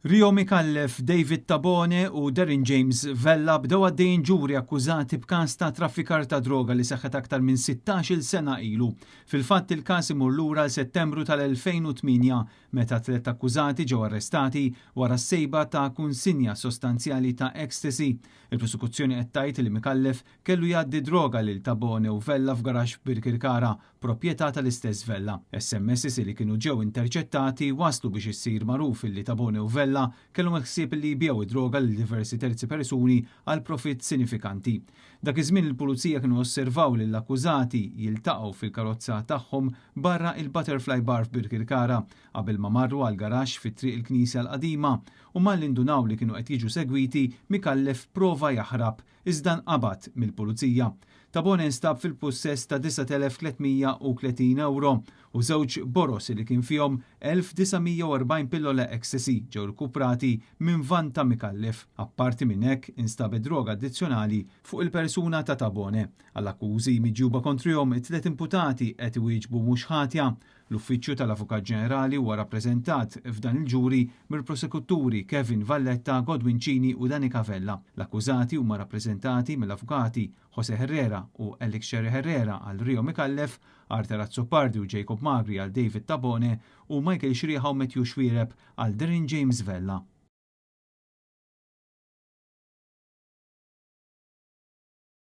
Rio Micallef, David Tabone u Darren James Vella bdew għaddejjin ġuri akkużati b'każ ta' traffikar ta' droga li seħħet aktar minn 16-il sena ilu. Fil-fatt il-każ imur lura għal Settembru tal-2008 meta tlett akkużati ġew arrestati wara s-sejba ta' kunsinja sostanzjali ta' ecstasy. Il-prosekuzzjoni qed tgħid li Micallef kellu jgħaddi droga lil Tabone u Vella f'garaxx f'Birkirkara proprjetà tal-istess Vella. SMSs li kienu ġew interċettati wasslu biex issir magħruf illi Tabone u Vella kellhom il-ħsieb li jbigħu id-droga lil diversi terzi persuni għal profitt sinifikanti. Dak iż-żmien il-Pulizija kienu osservaw lill-akkużati jiltaqgħu fil-karozza tagħhom barra il-Butterfly Bar f'Birkirkara qabel ma marru għal garaxx fi Triq il-Knisja l-Qadima u malli ndunaw li kienu qed jiġu segwiti Micallef prova jaħrab iżda nqabad mill-Pulizija. Tabone instab fil-pussess ta' 9,330 ewro u żewġ boroż li kien fihom 1,940 pillola ecstasy ġew rkuprati minn van ta' Micallef. Apparti minn hekk, instabet droga addizzjonali fuq il-persuna ta' Tabone. Għall-akkużi miġjuba kontrihom, it-tliet imputati qed iwieġbu mhux ħatja. L-Uffiċċju tal-Avukat Ġenerali huwa rappreżentat f'dan il-ġuri mill-prosekuturi Kevin Valletta, Godwin Cini u Danica Vella. L-akkużati huma rappreżentati mill-avukati Jose Herrera u Alex Scerri Herrera għal Rio Micallef, Arthur Azzopardi u Jacob Magri għal David Tabone u Michael Xrieħa u Matthew Xuereb għal Darren James Vella.